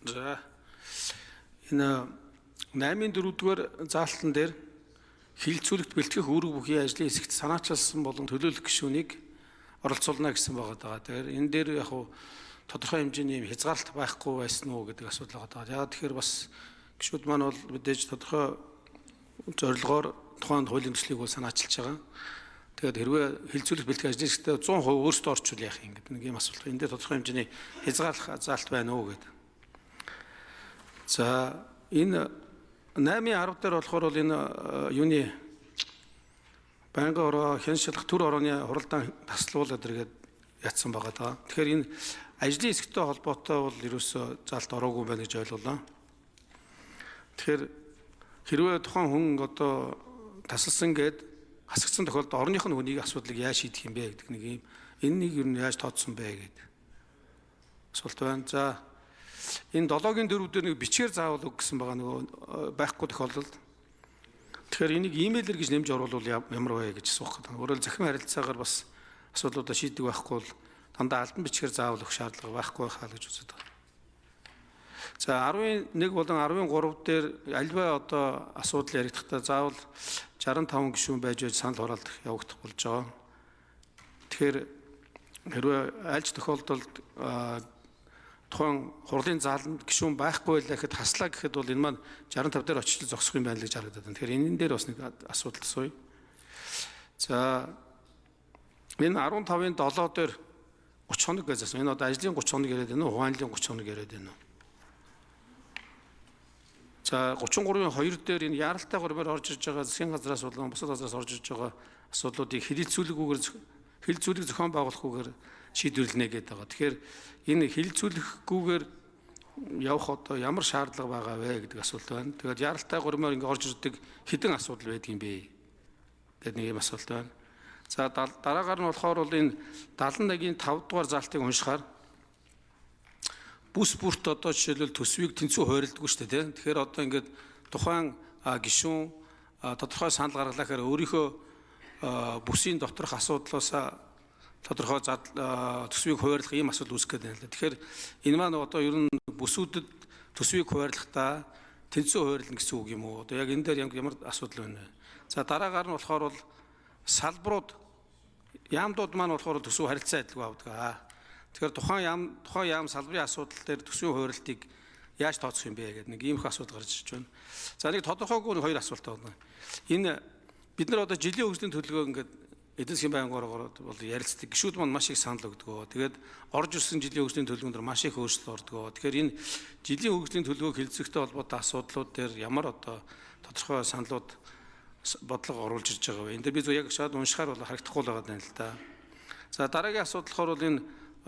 За, энэ 8-ын 4-р заалтан дээр хилцүүлэгт бэлтгэх үүрэг бүхий ажлын хэсэгт санаачилсан болон төлөөлөх гишүүнийг оролцуулна гэсэн байгаа даа. Тэгэхээр энэ дээр яг хуу тодорхой хэмжээний юм хязгаарлалт байхгүй байсан уу гэдэг асуудал байгаа даа. Яг тэгэхээр бас гишүүд маань бол мэдээж тодорхой зорилгоор тухайн хуулийн төслийг бол санаачилж байгаа. Тэгээд хэрвээ хилцүүлэх бэлтгэх ажлын хэсэгтээ 100% өөрсдөө орчвол яах юм гэдэг нэг юм асуулт. Энэ дээр тодорхой хэмжээний хязгаарлах заалт байна уу гэдэг. За, энэ 8-ын 10 дээр болохоор бол энэ юуны байнгын ороо, хяншилах төр орооны хуралдаан таслуул гэдэргээд ятсан байгаа даа. Тэгэхээр энэ ажлын хэсэгтэй холбоотой бол ерөөсөө заалт ороогүй байна гэж ойлголоо. Тэгэхээр хэрвээ тухайн хүн одоо тасалсан гээд хасагдсан тохиолдолд орных нь хүнийг асуудлыг яаж шийдэх юм бэ гэдэг нэг юм энэ нэг ер нь яаж тооцсон бэ гэдэг асуулт байна. За, энэ 7-гийн 4 дээр нэг бичгээр заавал өг гэсэн байгаа нөгөө байхгүй тохиолдолд. Тэгэхээр энийг имэйлэр гэж нэмж оруулвал ямар вэ гэж асуух гэдэг. Өөрөөр захин харилцаагаар бас асуудлуудаа шийддэг байхгүй бол дандаа албан бичгээр заавал өгөх шаардлага байхгүй байхаа гэж үздэг. За, 11 болон 13 дээр альва одоо асуудал ярихдаа заавал 65 гишүүн байж санал хураалдах явагдах болж байгаа. Тэгэхээр хэрвээ альж тохиолдолд тухайн хурлын зааланд гишүүн байхгүй байлаа гэхэд хаслаа гэхэд бол энэ маань 65 дээр очиж зогсох юм байна л гэж харагдаад байна. Тэгэхээр энэ дээр бас нэг асуудал асууя. За, энэ 15-ын 7 дээр 30 хоног гэж асуусан. Энэ одоо ажлын 30 хоног яриад байна уу? Хуанлын 30 хоног яриад байна уу? За, 33-ын 2 дээр энэ яралтай гормоор орж ирж байгаа засгийн газраас болон бусад газраас орж ирж байгаа асуудлуудыг хэлэлцүүлэг зохион байгуулахгүйгээр шийдвэрлэнэ гэдэг байгаа. Тэгэхээр энэ хэлэлцүүлэхгүйгээр явах одоо ямар шаардлага байгаа вэ гэдэг асуулт байна. Тэгээд яралтай гормоор ингээ орж ирдэг хэдэн асуудал байдаг юм бэ гэдэг нэг юм асуулт байна. За, дараагаар нь болохоор бол энэ 71-ийн 5 дугаар заалтыг уншихаар бүс бүрт одоо жишээлбэл төсвийг тэнцүү хувиралдаггүй шүү дээ, тийм. Тэгэхээр одоо ингээд тухайн гишүүн тодорхой санал гаргалаа гэхээр өөрийнхөө бүсийн доторх асуудлоос тодорхой төсвийг хуваарлах ийм асуудал үүсэх гээд байна л да. Тэгэхээр энэ маань одоо ер нь бүсүүдэд төсвийг хуваарлахдаа тэнцүү хуваарлна гэсэн үг юм уу? Одоо яг энэ дээр ямар асуудал байна вэ? За, дараагаар нь болохоор бол салбарууд яамдууд маань болохоор төсөв харилцаа адилгүй авдаг. Тэгэхээр тухайн яам салбарын асуудал дээр төсвийн хуваарлтыг яаж тооцох юм бэ гэдэг нэг иймэрхүү асуудал гарч ирж байна. За, нэг тодорхойгүй нэг хоёр асуулт байна. Энэ бид нар одоо жилийн хөгжлийн төлөвлөгөө ингээд эдийн засгийн байнгын бол ярилцдаг. Гишүүд маань маш их санал өгдөг. Тэгээд орж ирсэн жилийн хөгжлийн төлөвлөгөөн дээр маш их өөрчлөлт ордог. Тэгэхээр энэ жилийн хөгжлийн төлөвлөгөөг хэлэлцэхтэй холбоотой асуудлууд дээр ямар одоо тодорхой саналууд бодлого оруулж ирж байгаа вэ? Энэ дээр би зөв яг шууд уншихаар бол харагдахгүй л байгаа юм л да. За, дараагийн асуудал болохоор бол энэ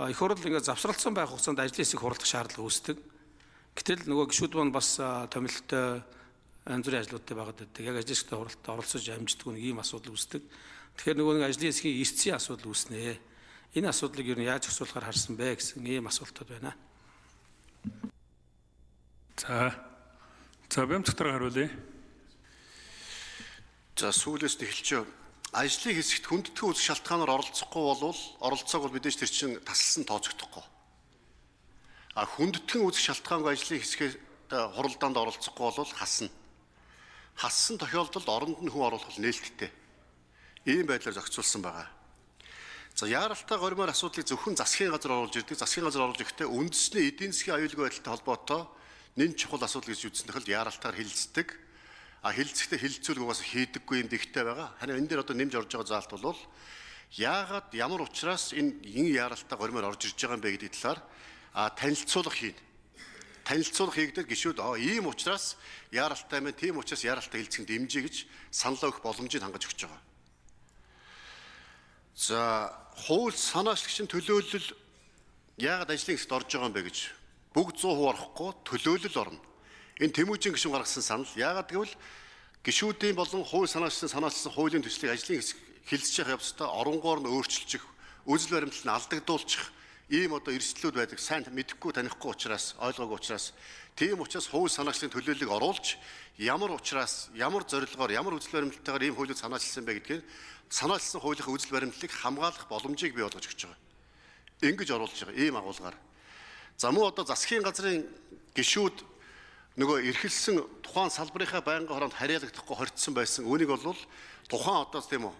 их хурл ингээд завсралцсан байх хугацаанд ажлын хэсэг хурлах шаардлага үүсдэг. Гэтэл нөгөө гишүүд маань бас томилолтой янз бүрийн ажлуудтай байгаад байдаг. Яг ажлын хэсэгтээ хуралдаа оролцож амждаггүй нэг ийм асуудал үүсдэг. Тэгэхээр нөгөө нэг ажлын хэсгийн эрсцийн асуудал үүснэ. Энэ асуудлыг ер нь яаж зохицуулахаар харсан бэ гэсэн ийм асуултууд байна. За. За, Бямцгтар хариулъя. За, сүүлээс нь эхэлчихье. Ажлын хэсэгт хүндэтгэн үзэх шалтгаанаар оролцохгүй болвол оролцоог бол мэдээж тэр чинь тасалсан тооцогдохгүй. А хүндэтгэн үзэх шалтгаангүй ажлын хэсгээр хуралдаанд оролцохгүй бол хасна. Хассан тохиолдолд оронд нь хүн оруулах нээлттэй. Ийм байдлаар зохицуулсан байгаа. За, яаралтай горимоор асуудлыг зөвхөн засгийн газар оруулж ирдэг. Засгийн газар оруулж ирэхдээ үндэсний эдийн засгийн аюулгүй байдалтай холбоотой нэн чухал асуудал гэж үзсэн тохиолдолд яаралтайгаар хилцдэг. А хилцэхдээ хилцүүлэг угаасаа хийдэггүй юм дэгтэй байгаа. Харин энэ дээр одоо нэмж орж байгаа заалт бол яагаад ямар учраас энэ яаралтай горимоор орж ирж байгаа юм бэ гэдэг талаар танилцуулга хийнэ. Танилцуулга хийгдэл гишүүд ийм учраас яаралтай мэн, тийм учраас яаралтай хилцэх дэмжиж гэж саналаа өгөх боломжийг хангаж өгч байгаа. За, хууль санаачлагчийн төлөөлөл яагаад ажлын хэсэгт орж байгаа юм бэ гэж бүгд 100% орохгүй төлөөлөл орно. Энэ Тэмүүжин гишүүн гаргасан санал. Яагаад гэвэл гишүүдийн болон хууль санаачилсан хуулийн төслийг ажлын хэсэг хилцэж явах явцдаа оронгоор нь өөрчилчих, үзэл баримтлал нь алдагдуулчих ийм одоо эрсдлүүд байдаг. Сайн мэдэхгүй танихгүй учраас, ойлгоогүй учраас, тийм учраас хууль санаачлалын төлөөллийг оруулж ямар учраас, ямар зорилгоор, ямар үзэл баримтлалтайгаар ийм хуулийг санаачилсан бэ гэдгийг санаачилсан хуулийнхаа үзэл баримтлалыг хамгаалах боломжийг бий болгож өгч байгаа. Ингэж оруулж байгаа ийм агуулгаар. За мөн одоо засгийн газрын гишүүд нөгөө эрхэлсэн тухайн салбарынхаа байнгын хороонд харьяалагдахгүй хоригдсон байсан. Үүнийг бол тухайн одоо тийм үү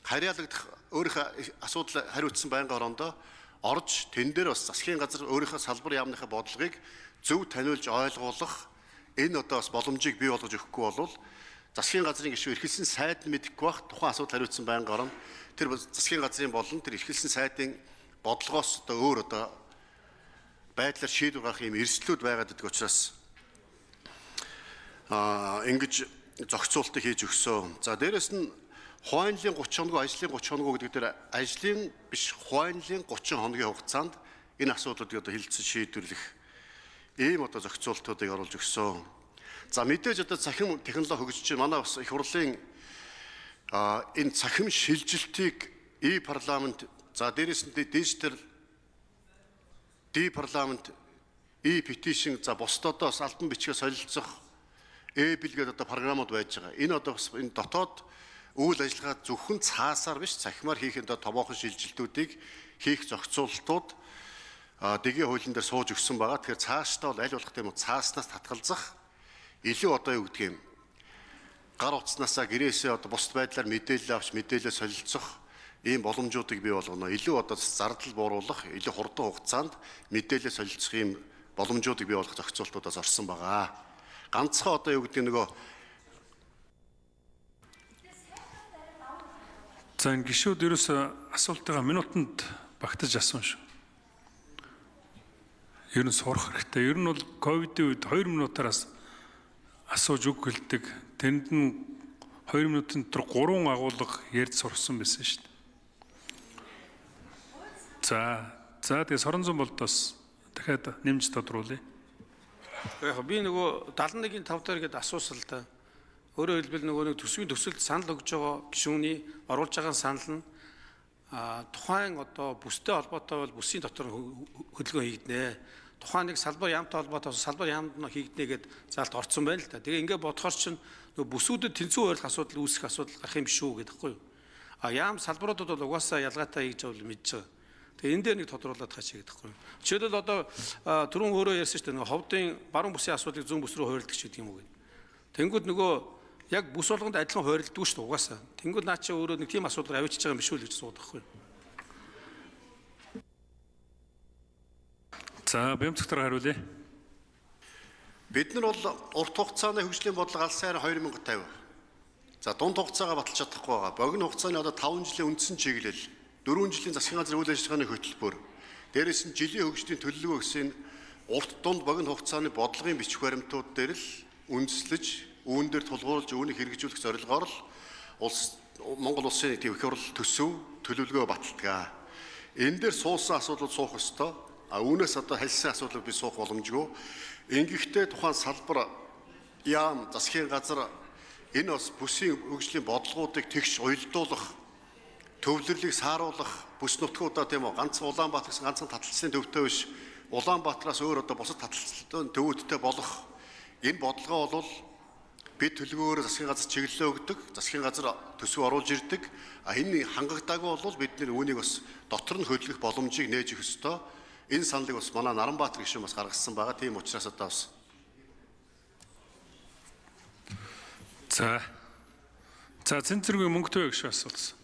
харьяалагдах өөрийнхөө асуудал хариуцсан байнгын хороондоо орж тэн дээр бас засгийн газар өөрийнхөө салбар яамныхаа бодлогыг зөв таниулж ойлгуулах энэ одоо бас боломжийг бий болгож өгөхгүй бол засгийн газрын гишүүн эрхэлсэн сайд нь мэдэхгүй бах тухайн асуудал хариуцсан байнгын хорон тэр засгийн газрын болон тэр эрхэлсэн сайдын бодлогоос одоо өөр одоо байдлаар шийдвэр гаргах юм эрсдлүүд байгаад байдаг учраас ингэж зохицуултыг хийж өгсөн. За дээрэс нь хувайнлын 30 хоног, ажлын 30 хоног гэдэг дээр ажлын биш хувайнлын 30 хоногийн хугацаанд энэ асуудлуудыг одоо хилцэн шийдвэрлэх ийм одоо зохицуултуудыг оруулж өгсөн. За мэдээж одоо цахим технологи хөгжиж манай бас их хурлын энэ цахим шилжилтийг e-парламент, за дээрэс нь дижитал D-парламент, e-petition, за бусдад бас албан бичгээ солилцох e-bill гэдэг одоо програмууд байж байгаа. Энэ одоо бас энэ дотоод үйл ажиллагаа зөвхөн цаасаар биш цахимаар хийх энэ томоохон шилжилтүүдийг хийх зохицуултууд дэгийн хуулийн дээр сууж өгсөн байгаа. Тэгэхээр цаашдаа бол аль болох тийм үү цааснаас татгалзах илүү одоо юу гэдгийг гар утаснаасаа гэрээсээ одоо бусд байдлаар мэдээлэл авч мэдээлэл солилцох ийм боломжуудыг бий болгоно. Илүү одоо зардал бууруулах, илүү хурдан хугацаанд мэдээлэл солилцох ийм боломжуудыг бий болгох зохицуултуудаас орсон байгаа. Ганцхан одоо юу гэдэг нөгөө За энэ гишүүд ерөөсөө асуултыгаа минутанд багтаж асуун шүү. Ер нь сурах хэрэгтэй. Ер нь бол ковидын үед 2 минутаар асууж үг хэлдэг. Тэнд нь 2 минутын дотор 3 агуулга ярьж сурсан байсан шүү дээ. За тэгээ Соронзон болдоос дахиад нэмж тодруулъя. Яг би нөгөө 71-ийн 5 дээр гээд асуусан л да. Өөрөөр хэлбэл нөгөө нэг төсвийн төсөлд санал өгж байгаа гишүүний оруулж байгаа санал нь тухайн одоо бүстэй холбоотой бол бүсийн дотор хөдөлгөөн хийгднэ. Тухайн нэг салбар яамтай холбоотой салбар яамд нь хийгднэ гэд заалт орцсон байна л да. Тэгээ ингээ бодохоор чинь нөгөө бүсүүдэд тэнцвэн хуваарлах асуудал үүсэх асуудал гарах юм биш үү гэдэг байхгүй юу? А яам салбаруудад бол угаасаа ялгаатай хийж байгаа бол мэдж байгаа. Тэгээ энэ дээр нэг тодруулаад хаач гэдэг байхгүй юу? Жишээлбэл одоо түрүүн өөрөө ярьсан шүү дээ нөгөө ховдын баруун бүсийн асуудлыг зүүн бүс рүү хуваарлах ч гэдэг юм уу гэдэг. Тэнгүүд нөгөө яг бүс болгонд адилхан хуваарлдаггүй шүү дээ угаасаа. Тэнгүүд наа чи өөрөө нэг тийм асуудал авчиж байгаа юм биш үү л гэж суудаг байхгүй юу? За Бямцгтар хариулъя. Бид нар бол урт хугацааны хөгжлийн бодлого алсын хайр 2050. За дунд хугацаагаа баталж чадахгүй байгаа. Богино хугацааны одоо 5 жилийн үндсэн чиглэл, 4 жилийн засгийн газрын үйл ажиллагааны хөтөлбөр, дээрээс нь жилийн хөгжлийн төлөвлөгөө гэсэн урт дунд богино хугацааны бодлогын бичих баримтууд дээр л үндэслэж, үүн дээр тулгуурлаж үүнийг хэрэгжүүлэх зорилгоор л улс Монгол улсын их хурл төсөв төлөвлөгөө баталдаг. Энэ дээр суусан асуудлууд суух ёстой. А үүнээс одоо хальсан асуудлыг би суух боломжгүй. Ингэхдээ тухайн салбар яам засгийн газар энэ бас бүсийн хөгжлийн бодлогоодыг тэгш уялдуулах, төвлөрлийг сааруулах бүс нутгуудаа тийм үү ганц Улаанбаатар гэсэн ганцхан таталцлын төвтэй биш Улаанбаатараас өөр одоо бусад таталцлын төвүүдтэй болох энэ бодлогоо бол бид төлөвөөрөө засгийн газар чиглэлээ өгдөг, засгийн газар төсөв оруулж ирдэг. А энэ хангагдаагүй бол бид нэр үүнийг бас дотор нь хөдлөх боломжийг нээж өгөх ёстой. Энэ саналыг бас манай Наранбаатар гишүүн бас гаргасан байгаа. Тийм учраас одоо бас За. За Цэнцэргүй мөнгөтэй гишүүн асуулсан.